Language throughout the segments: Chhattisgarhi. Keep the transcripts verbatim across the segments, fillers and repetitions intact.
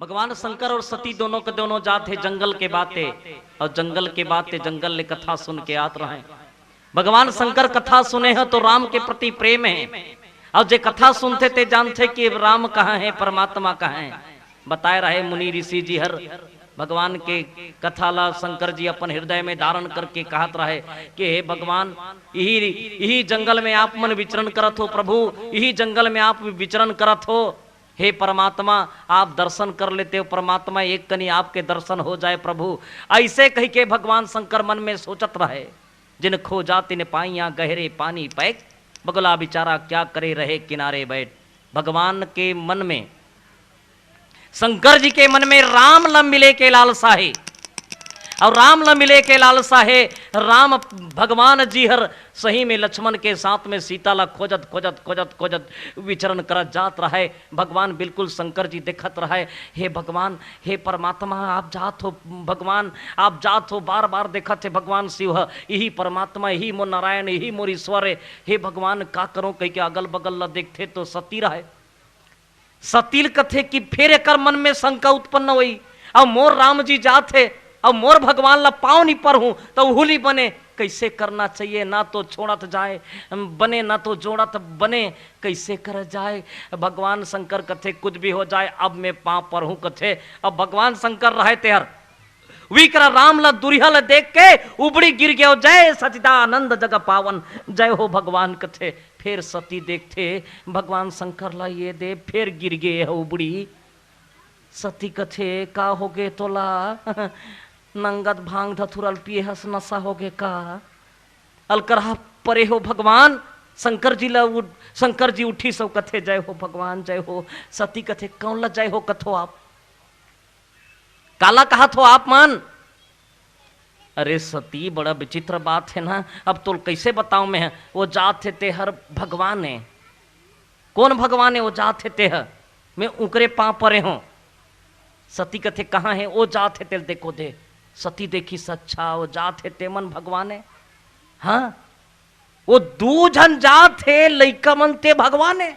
भगवान शंकर और सती दोनों के दोनों जात हे जंगल के बाते, और जंगल के बाते जंगल ले कथा सुन के आत रहे। भगवान शंकर कथा सुने हैं तो राम के प्रति प्रेम है, और जे कथा सुनथे ते जानथे कि राम कहाँ है, परमात्मा कहाँ है। बताए रहे मुनि ऋषि जी हर भगवान के कथा ला शंकर जी अपन हृदय में धारण करके कहत रहे कि हे भगवान, यही यही जंगल में आप मन विचरण करत हो प्रभु, यही जंगल में आप विचरण करत हो। हे परमात्मा, आप दर्शन कर लेते हो परमात्मा, एक कनी आपके दर्शन हो जाए प्रभु। ऐसे कह के भगवान शंकर मन में सोचत रहे। जिन खोजा तिन पाइया गहरे पानी पैक, बगला बेचारा क्या करे रहे किनारे बैठ। भगवान के मन में, शंकर जी के मन में राम ल मिले के लालसा हे, और राम ल मिले के लालसा हे। राम भगवान जी हर सही में लक्ष्मण के साथ में सीता ला खोजत खोजत खोजत खोजत विचरण करत जात रहे। भगवान बिल्कुल शंकर जी देखत रहे, हे भगवान, हे परमात्मा, आप जात हो भगवान, आप जात हो, बार बार देखत हे भगवान शिव ह, यही परमात्मा, यही मोर नारायण, यही मोर ईश्वर हे। हे भगवान, का करो कह के अगल बगल ला देखथे तो सती रहे। सती ल कथे कि फेर एकर मन में शंका उत्पन्न होई, अब मोर राम जी जात हे, अब मोर भगवान ला पाँव नहीं परहूं तो उहू नहीं बने, कैसे करना चाहिए, ना तो छोड़त जाए बने, ना तो जोड़त बने, कैसे कर जाए। भगवान शंकर कथे कुछ भी हो जाए, अब मैं पाँव परहूं कथे। अब भगवान शंकर रहे तेहर विकरा राम ला दुरिहा ला देख के उबड़ी गिर गयो, जय सचिदानंद जग पावन, जय हो भगवान कथे। फेर सती देखथे भगवान शंकर ला, ये दे फेर गिर गे ह उबड़ी। सती कथे का होगे तोला? नंगत भांग धथुरल पिए हस, नशा होगे का? अलकरहा परे हो भगवान। शंकर जी ला उठ, शंकर जी उठी सो कथे जय हो भगवान जय हो। सती कथे कौन ला जय हो कथो आप? काला कहत हो आप मन? अरे सती, बड़ा विचित्र बात हे ना, अब तोल कैसे बताओं मैं? वो जात हे तेहर भगवान हे। कौन भगवान हे? वो जात हे तेह, मैं उकरे पाँव परे हों। सती कथे कहाँ हे? वो जात हे तेल देखो दे। सती देखिस अच्छा, वो जात हे ते मन भगवान हे। हाँ, वो दू झन जात हे लइका मन ते भगवान हे।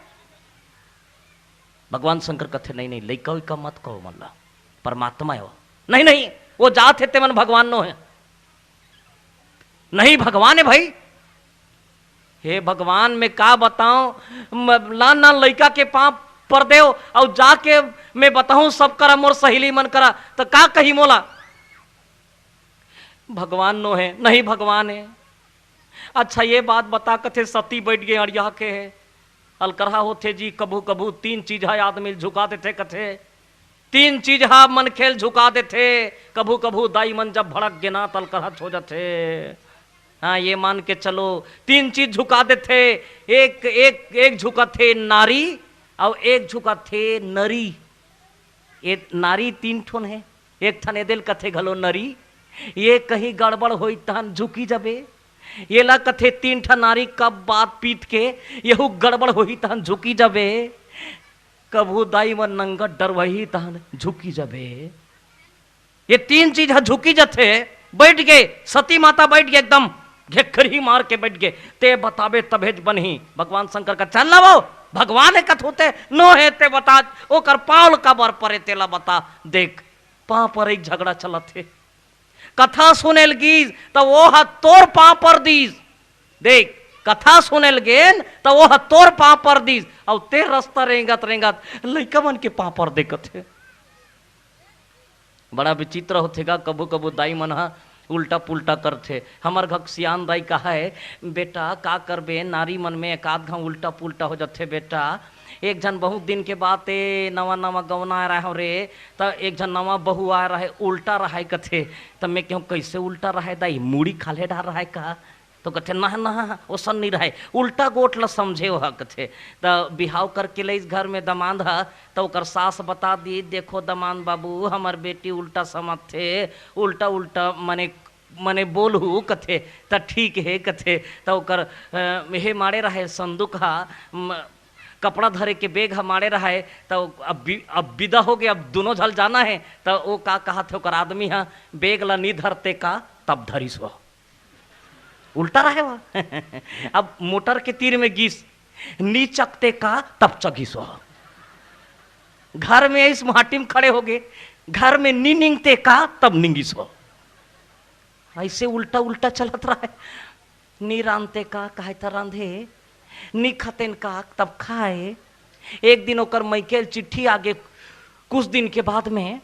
भगवान शंकर कथे नहीं नहीं, लइका उइका मत कहो मन ला, परमात्मा हे वो। नहीं नहीं, वो जात हे ते मन भगवान नो हे। नहीं भगवान हे भाई। हे भगवान, मैं का बताओं, म-, लान लान लइका के पाँव पर देव, अउ जाके मैं बताहूं सब करा, मोर सहेली मन करा, त का कही मोला? भगवान नो हे, नहीं भगवान हे। अच्छा ये बात बता, कथे सती बैठ गे अड़िया के हे। अलकरहा होथे जी, कभू कभू तीन चीज ह आदमी ल झुका देथे कथे। तीन चीज ह मनखे ल झुका देथे। कभू कभू दाई मन जब भड़क गे ना, त अलकरहा हो जथे। हाँ, ये मान के चलो, तीन चीज झुका देथे। एक एक एक झुकथे नारी, अउ एक झुकथे नरी। ये नारी तीन ठोन हे, एक ठन एदे ल कथे घलो नरी। ये कहीं गड़बड़ होई तहन झुकी जबे। ये ला कथे तीन ठन नारी कब बात पीत के, यहू गड़बड़ होही तहन झुकी जबे। कभू दाई मन नंगत डरवही तहन झुकी जबे। ये तीन चीज ह झुकी जथे। बैठ गे सती माता, बैठ गे एकदम घेखरही मार के बैठ गे। ते बताबे तभेच बनही। भगवान शंकर का चल ना वो, भगवान हे कथों ते, नो हे ते बता, ओकर पाँव ल काबर परे तेला बता। देख, पाँव पर एक झगड़ा चलत हे। कथा सुने ल गीस त वो ह तोर पाँव पर दीस। देख, कथा सुने ल गेन त वो ह तोर पाँव पर दीस, अउ ते रस्ता रेंगत रेंगत लइका मन के पाँव पर देखत हे। बड़ा विचित्र होथे गा, कभू कभू दाई मन ह उल्टा पुल्टा करथे। हमर घर सियान दाई कहे, बेटा का करबे, नारी मन में एक आध घांव उल्टा पुल्टा हो जथे बेटा। एक झन बहुत दिन के बात ए, नवा नवा गवना आय रहे रे, त एक झन नवा बहू आय रहे, उल्टा रहे कथे। त मैं कहूँ, कैसे उल्टा रहे दाई, मूड़ी खाल्हे डार रहे का? तो कथे, ना ना, ओसन नहीं रहे, उल्टा गोठ ल समझे हो कथे। त बिहाव करके लइस घर में दमांद ह, त ओकर सास बता दी, देखो दमांद बाबू, हमर बेटी उल्टा समझथे, उल्टा उल्टा मने मने बोलहू कथे, त ठीक हे कथे। त ओकर अ, हे माड़े रहे संदूक ह, म, कपड़ा धरे के बेग ह माड़े रहे। त अब बि-, अब बिदा हो गे, अब दुनों झल जाना हे। त ओ का कहत हे ओकर आदमी ह, बेग ला नी धरते का? तब धरिस हो। उल्टा रहे हो। अब मोटर के तीर में गीस, नी चकते का? तब चघिस हो। घर में इस माटी में खड़े हो गए, घर में नी निंगते का तब निंगिस हो। ऐसे उल्टा उल्टा चलत रहा है। नी रांधते का, काहे त रांधे, नी खतेन का तब खाए। एक दिन ओकर मइकेल चिट्ठी आगे, कुछ दिन के बाद में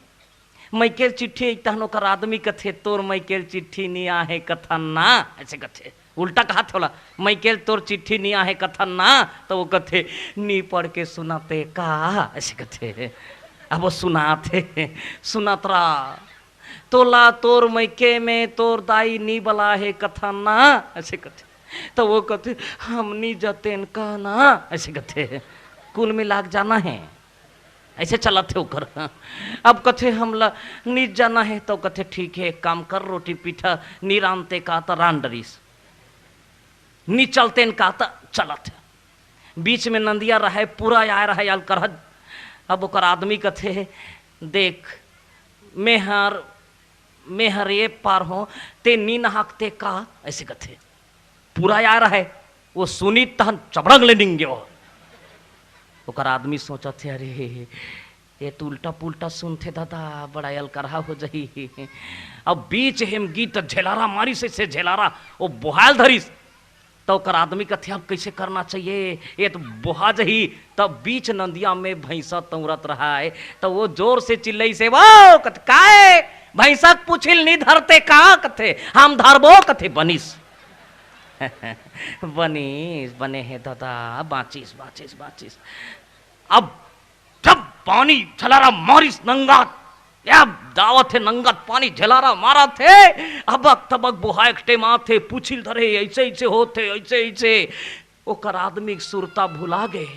मइकेल चिट्ठी आई, तहन ओकर आदमी कथे, "तोर मइकेल चिट्ठी नी आहे कथन ना," ऐसे कथे। उल्टा कहा थोला, "मइकेल तोर चिट्ठी नी आहे कथन ना," तो वो कथे, "नी पढ़ के सुनाते का," ऐसे कथे। अब वो सुनाते, सुनात रहा, "तोला तोर मइके में तोर दाई नी बला हे कथन ना," ऐसे कथे। तो वो कथे, "हम नी जतेन का ना," ऐसे कथे। कुल मिला के जाना है, ऐसे चलत हे ओकर। अब कथे, "हमला नी जाना है," तो कथे, "ठीक है, एक काम कर, रोटी पीठा नी रांधते का त रांध डरिस, नी चलतेन का त चलत हे।" बीच में नंदिया रहे, पूरा आय रहे अलकरहज। अब ओकर आदमी कथे, "देख, मेहर, मेहर ये पार हो, ते नी नहाकते का?" ऐसे कथे। पूरा आय रहे, वो सुनी तहन चबड़ंग ले निंगे हो। ओकर आदमी सोचत हे, "अरे, ये तो उल्टा पुल्टा सुनथे दादा, बड़ा अलकरहा हो जही।" अब बीच हेम गीत झेलारा मारिस, ऐसे झेलारा, वो बोहाल धरिस। तो ओकर आदमी कथे, "अब कैसे करना चाहिए, ये तो बोहा जही।" तब बीच नंदिया में भैंसा तौरत रहा है, तो वो जोर से चिल्लई से, "वो कथ-, काय भैंसा के पूछिल नी धरते का?" कथे, "हम धरबो," कथे, "बनिस।" बनिस, बने हे दादा, बाँचिस, बाँचिस, बाँचिस। अब जब पानी झलारा मारिस नंगत, अब दावत हे नंगत पानी झलारा मारत हे, अबक तबक बोहाय के टेम आत हे, पूछिल धरे, ऐसे, ऐसे होत हे, ऐसे, ऐसे। ओकर आदमी के सुरता भुला गे,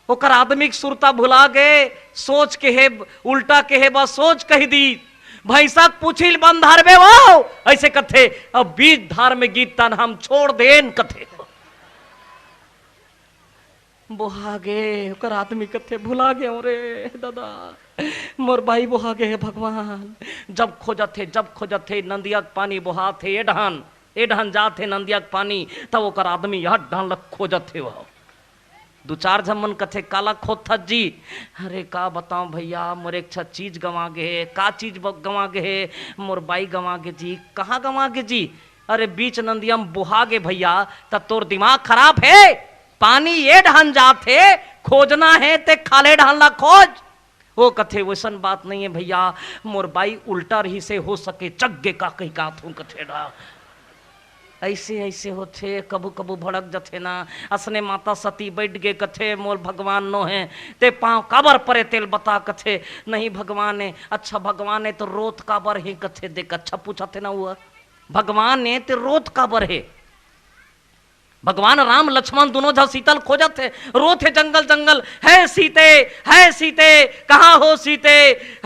ओकर आदमी के सुरता भुला गे, सोच के हे, उल्टा के हे बा, सोच कहि दी, "भैंसा के पूछिल बन धरबे वो," ऐसे कथे, "अब बीच धार में गीत तन हम छोड़ देन," कथे। बोहा गे, ओकर आदमी कथे, "भुला गे रे दादा, मोर बाई बोहा गे हे भगवान।" जब खोजत हे, जब खोजत हे, नंदिया के पानी बोहात हे, ए डहन, ए डहन जात हे नंदिया के पानी, तब ओकर आदमी यह डहन ल खोजत हे। वो दू चार झन मन कथे, "काला खोदथस जी?" "अरे का बताओ भैया, मोर एक छा चीज गंवा गे हे।" "का चीज ब-, गंवा गे हे?" "मोर बाई गंवा गे जी।" "कहाँ गंवा गे जी?" "अरे बीच नंदिया म बोहा गे भैया।" "त तोर दिमाग खराब हे? पानी ए डहन जात हे, खोजना हे ते खाल्हे डहन ला खोज।" वो कथे, "वैसन बात नहीं है भैया, मोर बाई उल्टा रहिसे, हो सके चघ गे का कहि का थों," कथे ना। ऐसे, ऐसे होथे, कभू, कभू भड़क जथे ना। असने माता सती बैठ गे, कथे, "मोर भगवान नो हे, ते पाँव काबर परे तेल बता," कथे, "नहीं भगवान हे।" "अच्छा भगवान हे तो रोत काबर हे?" कथे, देख, अच्छा पूछथे ना वो, "भगवान हे ते रोत काबर हे?" भगवान राम लक्ष्मण दुनों झन सीता ल खोजत हे, रोत हे जंगल जंगल, "हे सीते, हे सीते, कहाँ हो सीते,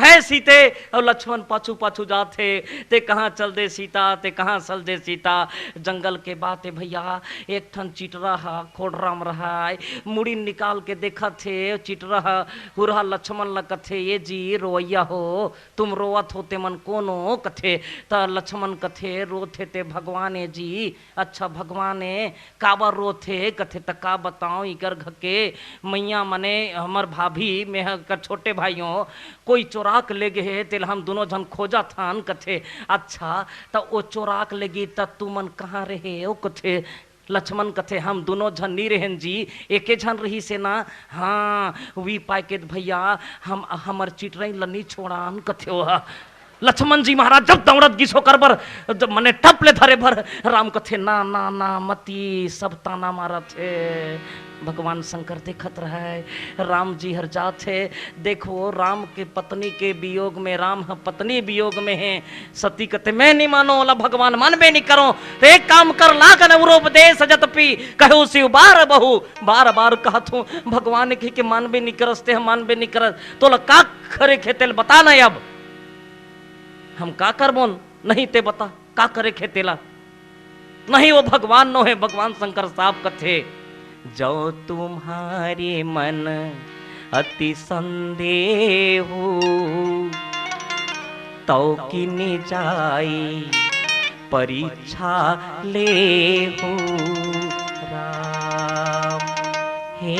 हे सीते?" अउ लक्ष्मण पाछू पाछू जात हे, "ते कहाँ चल दे सीता, ते कहाँ चल दे सीता?" जंगल के बात हे भैया, एक ठन चिटरा ह खोड़राम रहाय, मुड़ी निकाल के देखत हे, चिटरा ह हुरहा लक्ष्मण ल कथे, "ए जी रोवैया हो, तुम रोवत हो ते मन कोनो?" कथे, त लक्ष्मण कथे, "रोत हे ते भगवान ए जी।" "अच्छा भगवान ए, काबर रोत हे?" कथे, "त का बताओ, इकर घर के मइया मने हमर भाभी, मेंह कर छोटे भाई हों, कोई चोरा के ले गे हे, तेला हम दुनों झन खोजत हन," कथे। "अच्छा, त ओ चोरा के ले गे, त तुमन कहाँ रहे हो?" कथे। लक्ष्मण कथे, "हम दुनों झन नी रहेन जी, एके झन रहिसे ना।" "हाँ, उही पाय के त भैया, हम, हमर चिटरई ल नी छोड़ान," कथे ओह। लक्ष्मण जी महाराज जब दौड़त गिस ओकर बर, जब मने टप ले धरे बर, राम कथे, "ना, ना, ना, मती, सब ताना मारत हे।" भगवान शंकर देखत रहय, राम जी हर जात हे। देखो, राम के पत्नी के वियोग में, राम ह पत्नी वियोग में हे। सती कथे, "मैं नहीं मानो, ओला भगवान मानबे नहीं करो। तो एक काम कर, लाग न उरोपदेश जतपी, कहो शिव बार बहु, बार बार कहत हूँ।" भगवान कहि के मानबे नहीं करस, ते ह मानबे नहीं करस, तोला का करे खेतेल बता ना अब। हम का करबोन? नहीं ते बता, का करे खे तेला? नहीं, वो भगवान नो हे, भगवान शंकर साफ कथे, "जो तुम्हारे मन अति संदेहु, तौ किनि जाई परीक्षा लेहु राम, हे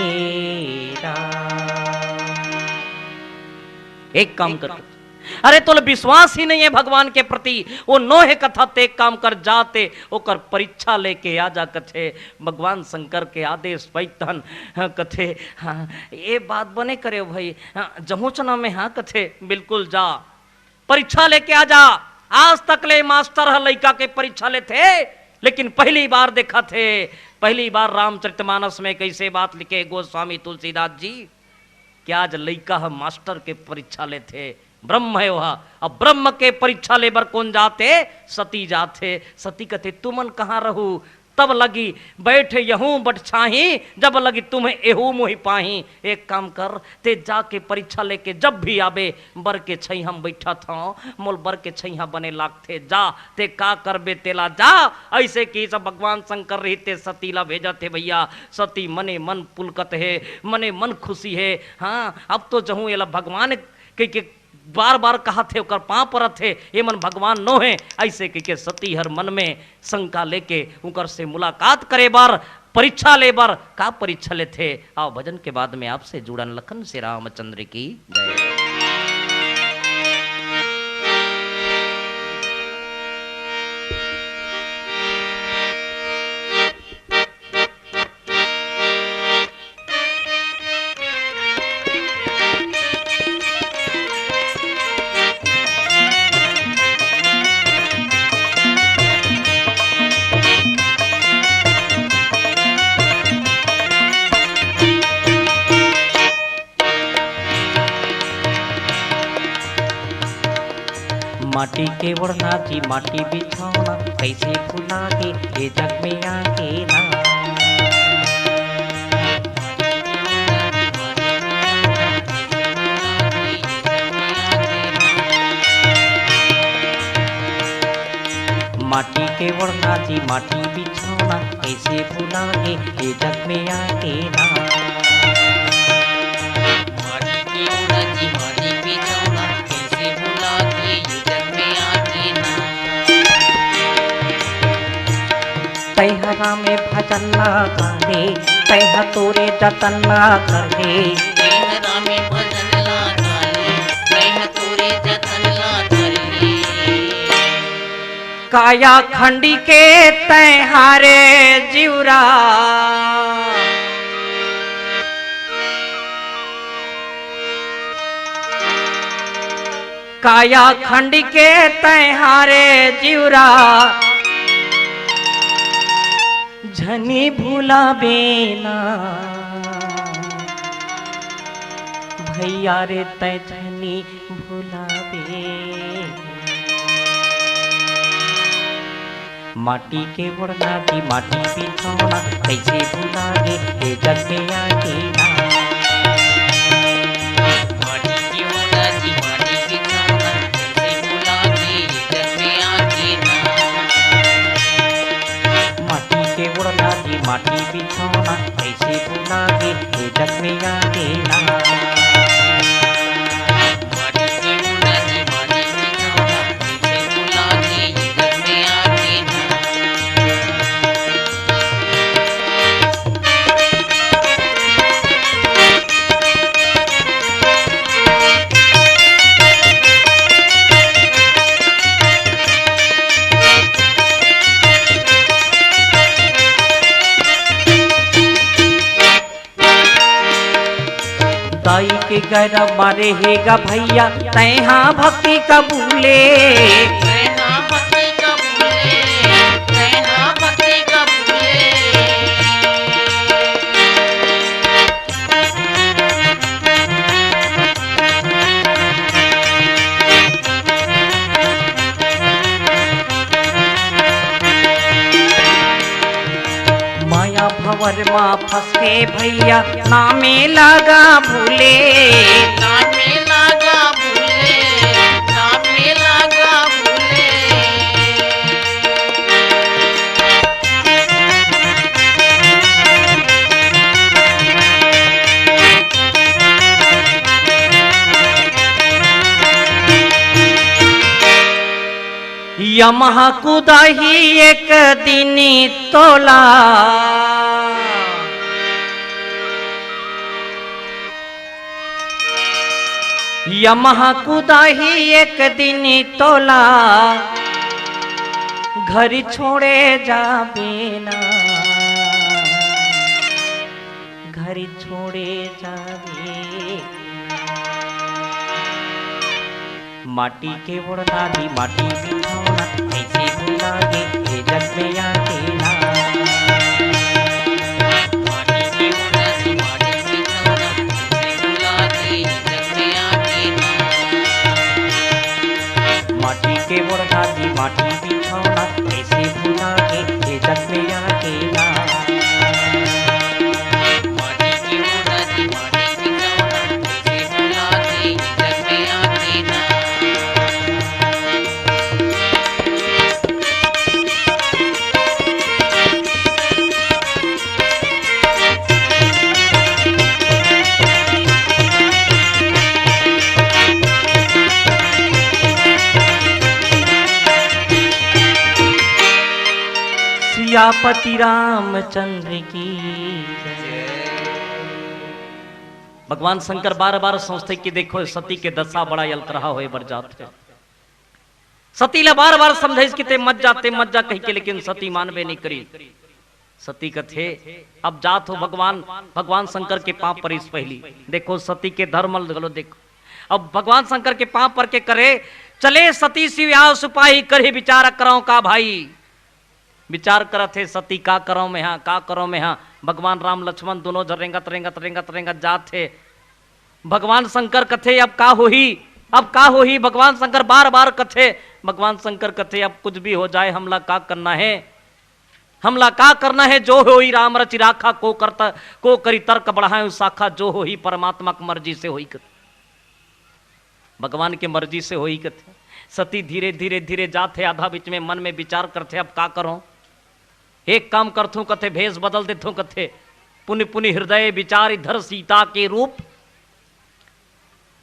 राम।" एक काम कर, अरे तोला विश्वास ही नहीं है भगवान के प्रति। वो नोहे कथा, ते एक काम कर, जा ते ओकर परीक्षा लेके आ जा कथे। भगवान शंकर के आदेश पाइथन। हाँ, कथे, हाँ, ये बात बने करे हो भाई। हाँ, जहोचना में, हाँ, कथे, बिल्कुल जा, परीक्षा लेके आ जा। आज तक ले मास्टर ह लइका के परीक्षा लेथे, लेकिन पहली बार देखथे, पहली बार रामचरितमानस में कैसे बात लिखे गोस्वामी तुलसीदास जी, कि आज लइका ह मास्टर के परीक्षा लेथे। ब्रह्म हे ओहा। अब ब्रह्म के परीक्षा ले बर कोन जाथे? सती जाथे। सती कथे, तुमन कहाँ रहू? तब लगी बैठ यहूँ बट छाही, जब लगी तुम्हें एहू मोहि पाही। एक काम कर, ते जाके परीक्षा लेके जब भी आबे, बर के छैहा म बइठत हंव, मोल बर के छैहा बने लागथे। जा, ते का करबे तेला जा। अइसे कि सब भगवान शंकर रहिथे, सती ला भेजत हे भइया। सती मने मन पुलकत हे, मने मन खुशी हे। हाँ, अब तो जहूँ एला भगवान कहिके बार-बार कहत हे, ओकर पाँव परत हे, ये मन भगवान नोहे। अइसे कहिके सती हर मन में शंका लेके उंकर से मुलाकात करे बर, परीक्षा ले बर, का परीक्षा लेथे? आओ भजन के बाद में आपसे जुड़न। लखन से रामचंद्र की जय। माटी के ओढ़ना जी, माटी बिछौना, कैसे भुला के ये जग में आके ना। माटी के ओढ़ना जी, माटी बिछौना, कैसे भुला के ये जग में आके ना। माटी के ओढ़ना जी, माटी बिछौना, कैसे भुला के ये जग में आके ना। तैहरा में भजन ला गाने, तैहा तोरे जतन ला करने। तैहरा में भजन ला गाने, तैहा तोरे जतन ला करने। काया खंडी के तैहारे जिउरा। काया खंडी के तैहारे जिउरा। झनी भुलाबे ना। भैया रे तै झनी भुलाबे। माटी के ओढ़ना जी, माटी बिछौना, कैसे भुला गे ये जग में आके ना। माटी के ओढ़ना जी, माटी बिछौना, कैसे भुला गे ये जग में आके ना। माटी के ओढ़ना जी, माटी बिछौना, कैसे भुला गे ये जग में आके ना। दाई के गैरा मारे हे गा भैया, तैहा भक्ति कबूले। तैहा भक्ति कबूले, तैहा भक्ति कबूले। माया भंवर मा फंस के भैया, नामे लगा भूले। नामे लगा भूले, नामे लगा भूले। यमहा कुदाही एक दिन तोला। यमहा कुदाही एक दिन तोला, घर छोड़े जाबे ना, घर छोड़े जाबे। माटी के ओढ़ना दी, माटी बिछौना, ऐसे भुला गे, ये जग में आके ना। माटी के ओढ़ना दी, माटी बिछौना, ऐसे भुला गे, ये जग में आके ना। माटी के ओढ़ना दी, माटी बिछौना, ऐसे भुला गे, ये जग में आके ना। माटी के ओढ़ना दी, माटी बिछौना, सियापति रामचंद्र की जय। भगवान शंकर बार बार सोचथे कि देखो, सती के दशा बड़ा अलकरहा होय बर जात हे। सती ला बार बार समझाइस कि ते मत जा, ते मत जा कहिके, लेकिन सती मानबे नहीं करी। सती कथे, अब जात हो भगवान, भगवान शंकर के पांव परिस पहिली। देखो सती के धर्म ल घलो देखो। अब भगवान शंकर के पांव पर के करे, चले सती सिव्याव सुपाही, करही विचार करौं का भाई। विचार करत हे सती, का करौं मेंहा, का करौं मेंहा। भगवान राम लक्ष्मण दोनों झन रेंगत, रेंगत, रेंगत, रेंगत जात हे। भगवान शंकर कथे, अब का होही, अब का होही? भगवान शंकर बार बार कथे, भगवान शंकर कथे, अब कुछ भी हो जाए, हमला का करना हे, हमला का करना हे? जो होही राम रचि राखा, को करता, को करी तर्क बढ़ाए शाखा, जो होही परमात्मा के मर्जी से होही कथे। भगवान के मर्जी से होही कथे। सती धीरे धीरे धीरे जात हे, आधा बीच में मन में विचार करथे, अब का करौं? एक काम करथों कथे, भेष बदल देथों कथे। पुनि पुनि हृदय विचारि धर सीता के रूप।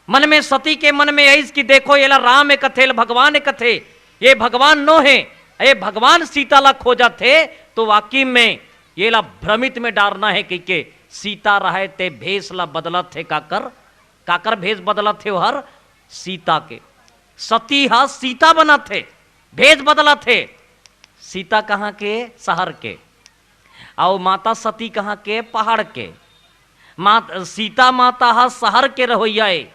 मन में सती के मन में आइस कि देखो, एला राम ए कथे, एला भगवान ए कथे, ये भगवान नो हे, ये भगवान सीता ला खोजत हे, तो वाकई में एला भ्रमित में डारना हे कहिके सीता रहय ते भेष ला बदलत हे। काकर, काकर भेष बदलत हे ओहर? सीता के। सती ह सीता बनत हे, भेष बदलत हे। सीता कहाँ के? सहर के। अउ माता सती कहाँ के? पहाड़ के। मात-, सीता माता ह सहर के रहोइया ए,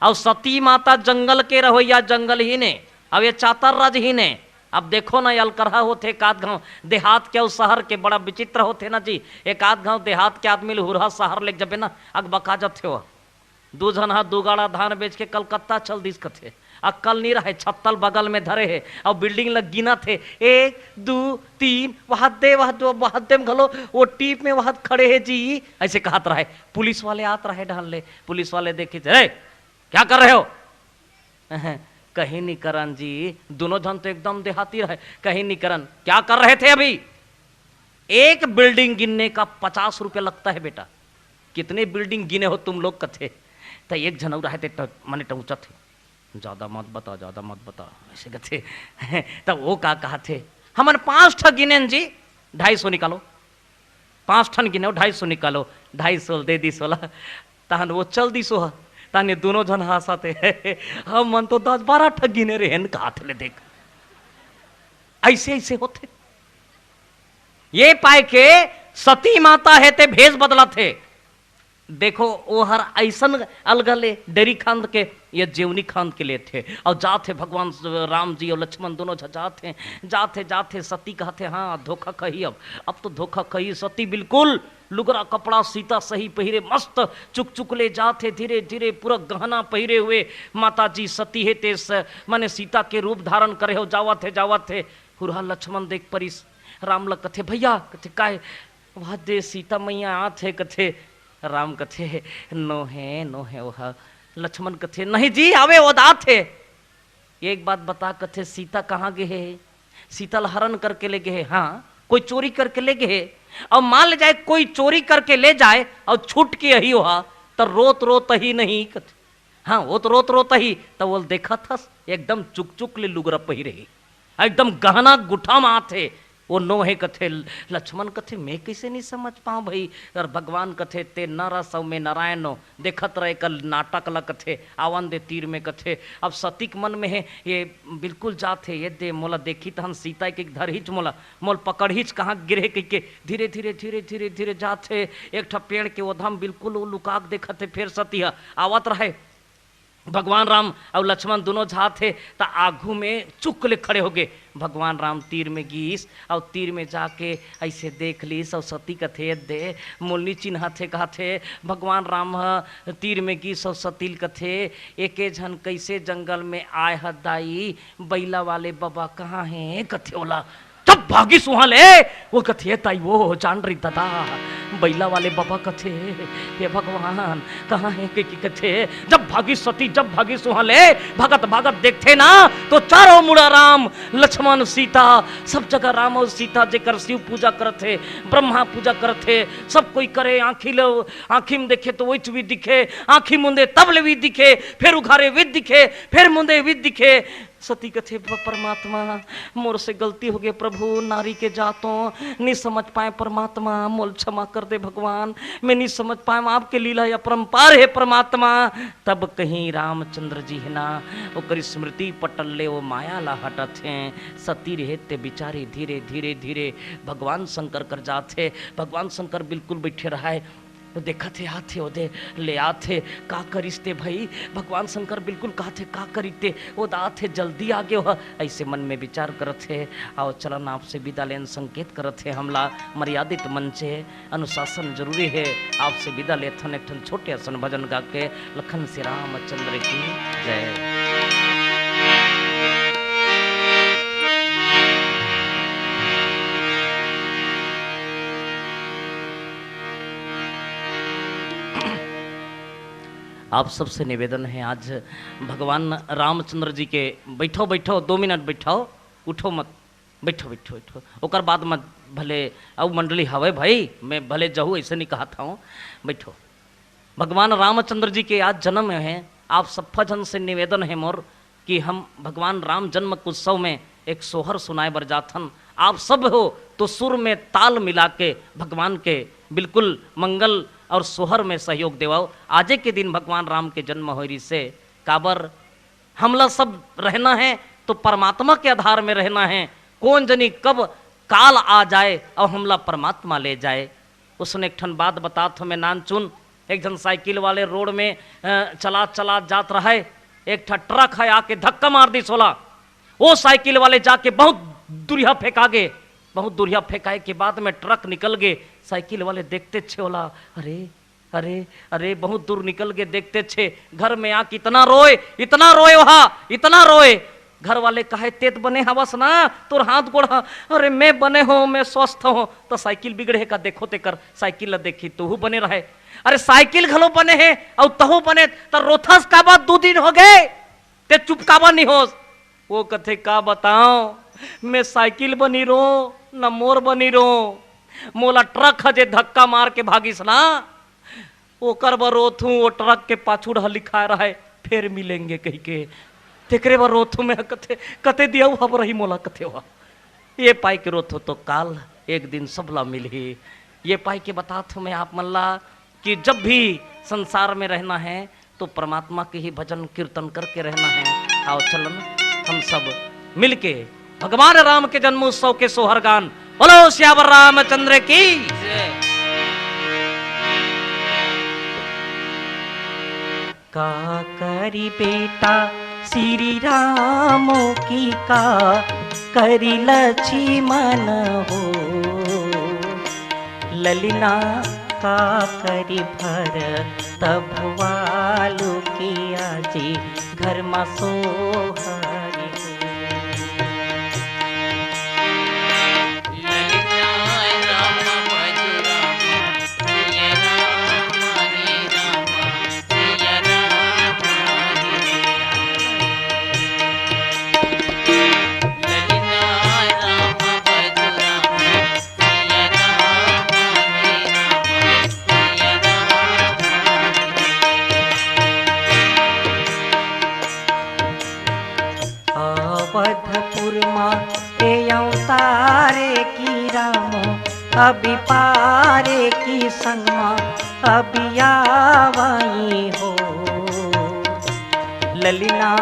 अउ सती माता जंगल के रहोइया, जंगलहीन ए, अउ ये चातर राजहीन ए। अब देखो ना, अलकरहा होथे, एकाध घांव देहात के अउ सहर के बड़ा विचित्र होथे ना जी। एकाध घांव देहात के आदमी ल हुरहा सहर लेग जबे ना, अकबका जथे ओ। दू झन ह दू गाड़ा धान बेच के कलकत्ता चल दिस कथे। अक्कल नी रहय, छत्तल बगल में धरे हे, अउ building ल गिनत हे, एक, दू, तीन, वहत दे, वहत दो, वहत दे म घलो, वो टीप में वहत खड़े हे जी, अइसे कहत रहय। पुलिस वाले आत रहय डहन ले, पुलिस वाले देखे, "ए, क्या कर रहे हो?" "कहीं नी करन जी।" दूनों झन तो एकदम देहाती रहय, "कहीं नी करन।" "क्या कर रहे थे अभी?" "एक building गिनने का पचास रुपया लगता है बेटा।" "कितने building गिने हो तुम लोग?" कथे। त एक झन अउ रहय ते ट-, मने टंगचत हे, "ज्यादा मत बता, ज्यादा मत बता," अइसे कथे। त वो का कहत हे, "हमन पांच ठा गिनेन जी, ढाई सौ निकालो।" पांच ठन गिने हो, "ढाई सौ निकालो।" ढाई सौ दे दिस ओला। तहन वो चल दिस ओह। तहन ये दूनों झन हांसत हे, "हमन तो दस बारह ठा गिने रहेन," कहत हे ले देख। अइसे, अइसे होथे। ये पाय के सती माता हे ते भेष बदलत हे। देखो, ओहर अइसन अलगा ले डेरी खांद के, ये जेवनी खांद के लेथे, अउ जात हे भगवान राम जी अउ लक्ष्मण दूनों झ जात हे, जात हे, जात हे, सती कहत हे, "हाँ, धोखा खही अब, अब तो धोखा खही।" सती बिल्कुल लुगरा कपड़ा सीता सही पहिरे, मस्त चुकचुक ले जात हे, धीरे धीरे पूरा गहना पहिरे हुए माता जी सती हे, तेस माने सीता के रूप धारण करे हो, जावत हे, जावत हे, हुरहा लक्ष्मण देख परिस, राम ल कथे, "भैया," कथे, "काय?" "वह दे सीता मैया आत हे," कथे। राम कथे, "नो हे, नो हे वह।" लक्ष्मण कथे, "नहीं जी, आवे, ओदात हे।" "एक बात बता," कथे, "सीता कहाँ गे हे?" "सीता ल हरण करके ले गे हे।" "हाँ, कोई चोरी करके ले गे हे?" "अब मान ले जाए कोई चोरी करके ले जाए अउ छूट के अही ओहा, त रोत रोत अही नहीं," कथे। "हाँ, वो तो रोत रोत अही।" त ओल देखत हस, एकदम चुक चुक ले लुगरा पहिरे हे, एकदम गहना गुठा म आत हे, वो नो हे कथे। लक्ष्मण कथे, "मैं कइसे नहीं समझ पाऊँ भाई?" और भगवान कथे, "ते नर अस अउ मैं नारायण हो, देखत रह एकर नाटक ला," कथे, "आवन दे तीर में," कथे। अब सती के मन में हे, ये बिल्कुल जात हे, "ये दे मोला देखी तहन सीता के धरहिच मोला, मोल पकड़हिच, कहाँ गिरे," कहिके धीरे धीरे धीरे धीरे धीरे जात हे। एक ठा पेड़ के ओधा म बिल्कुल वो लुका के देखत हे, फेर सती ह आवत रहे। भगवान राम अउ लक्ष्मण दुनों जात हे, त आघू में चुक ले खड़े होगे। भगवान राम तीर में गीस अउ तीर में जाके अइसे देख लीस अउ सती कथे, "दे, मोल नी चिन्हत हे," कहत हे। भगवान राम ह तीर में गीस अउ सती ल कथे, "एके झन कइसे जंगल में आय ह दाई, बइला वाले बबा कहाँ हे?" कथे ओला। जब भागिस उहाँ ले, वो कथे, "ताई, वो जान रही दादा, बइला वाले बबा," कथे, "हे भगवान, कहाँ हे?" के, के कथे। जब भागिस सती, जब भागिस उहाँ ले, भागत भागत देखथे ना, तो चारों मुड़ा राम, लक्ष्मण, सीता, सब जगह राम अउ सीता, जेकर शिव पूजा करत हे, ब्रह्मा पूजा करत हे, सब कोई करे, आँखी ले, आँखी में देखे तो वही भी दिखे, आँखी मुंदे तब ले भी दिखे, फेर उघारे भी दिखे, फेर मुंदे भी दिखे। सती कथे, "प-, परमात्मा, मोर से गलती होगे प्रभु, नारी के जात हों, नी समझ पाएँव परमात्मा, मोल क्षमा कर दे भगवान, मैं नी समझ पाएँव, आपके लीला अपरंपार हे परमात्मा।" तब कहीं रामचंद्र जी हे ना, ओकर स्मृति पटल ले वो माया ला हटत हे। सती रहे ते बिचारी धीरे, धीरे, धीरे भगवान शंकर कर जात हे। भगवान शंकर बिल्कुल बइठे रहय, वो देखत हे, आत हे, ओदे ले आत हे, "का करिस ते भई?" भगवान शंकर बिल्कुल कहत हे, "का करिस ते?" वो दात हे, "जल्दी आगे हो।" अइसे मन में विचार करत हे। "आओ चलन, आपसे विदा लेन," संकेत करत हे हमला। मर्यादित मंच हे, अनुशासन जरूरी हे। आपसे विदा लेथन एक ठन छोटे असन भजन गा के। लखन से रामचंद्र की जय। आप सबसे निवेदन है, आज भगवान रामचंद्र जी के, बैठो, बैठो, दो मिनट बैठो, उठो मत, बैठो, बैठो, बैठो। ओकर बाद मत भले अउ मंडली हवे भाई, मैं भले जहू, ऐसे नहीं कहा था हूँ, बैठो। भगवान रामचंद्र जी के आज जन्म है। आप सफा जन से निवेदन है मोर कि हम भगवान राम जन्म के उत्सव में एक सोहर सुनाए बर जाथन। आप सब हो तो सुर में ताल मिला के भगवान के बिल्कुल मंगल और सोहर में सहयोग देवाओ। आजे के दिन भगवान राम के जन्म होय रिसे, काबर हमला सब रहना है तो परमात्मा के आधार में रहना है। कौन जनी कब काल आ जाए और हमला परमात्मा ले जाए। उसने एक ठन बात बतात हो मैं नानचुन, एक झन साइकिल वाले रोड में, अ, चलात चलात जात रहे, एक ठा ट्रक है आके धक्का मार दिस ओला। वो साइकिल वाले जाके बहुत दुरिहा फेंका गे, बहुत दुरिहा फेंकाए के बाद में ट्रक निकल गे। साइकिल वाले देखते छे ओला, अरे, अरे, अरे, बहुत दूर निकल गे, देखते छे घर में आके इतना रोए, इतना रोए वहा, इतना रोए। घर वाले कहे, "तेत बने हवस ना, तोर हाथ गोड़ ह?" "अरे, मैं बने हो, मैं स्वस्थ हो।" तो साइकिल बिगड़े का देखो, तेकर साइकिल ला देखी, तोहू बने रहे। अरे, साइकिल घलो बने हे, अउ तहू बने, त रोथस काबर, दू दिन हो गए, ते चुप काबर नहीं होस? वो कथे, "का बताओ, मैं साइकिल बनी रो, न मोर बनी रो, मोला ट्रक ह जे धक्का मार के भागिस ना, ओकर बर रोथूं, वो ट्रक के पाछू डहर लिखाए रहय, 'फिर मिलेंगे' कहिके। तेकरे बर रोथूं मैं," कथे, "कते दिया हब रही मोला," कथे हो। ये पाई के रोथो तो काल एक दिन सबला मिलही। ये पाई के बतात हूँ मैं आप मन ला कि जब भी संसार में रहना है तो परमात्मा के ही भजन कीर्तन करके रहना है। आओ चलन हम सब मिलके भगवान राम के जन्मोत्सव के सोहर गान। बोलो सियावर रामचंद्र की। का करी बेटा श्री राम की, का करी लक्ष्मण हो। ललना का करी भरत भुआलु की, आजी घर मा सोहर हो। पदपुर मा ए अवतारे की रामो, अभी पारे की संगमा, अभी आवई हो। ललिना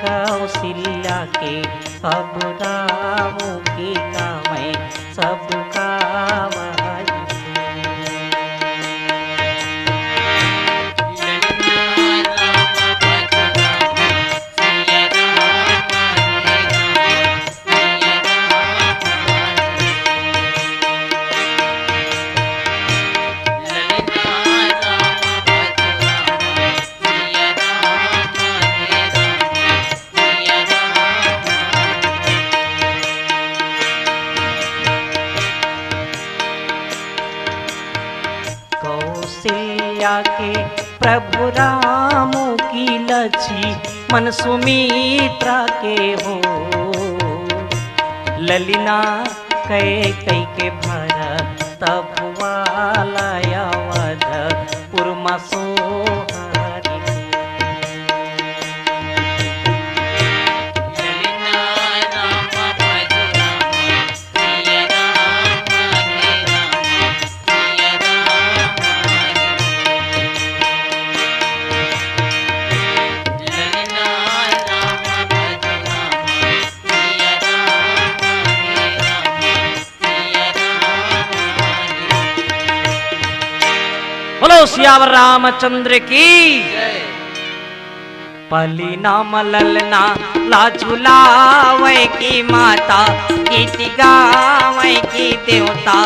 कौशल्या के अब रामो की गावई, सब गावई। कौशल्या के प्रभु राम की लक्ष्मण सुमित्रा के हो। ललिना कैकई के भरत भुआला अवधपुर मा सोहरी। बोलो सियावर रामचंद्र की। पली नाम ललना ला झुलावई की माता, गीत गावई की देवता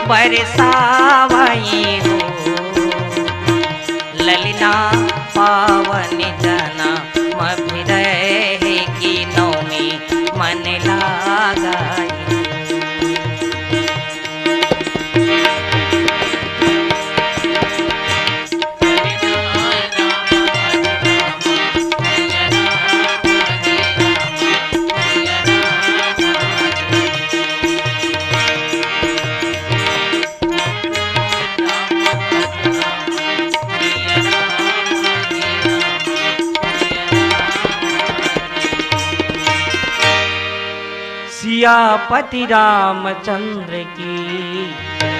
बरसावई हो। ललिना पावन जनम अभी रहे की नवमी मन लागई। सियापति रामचंद्र की।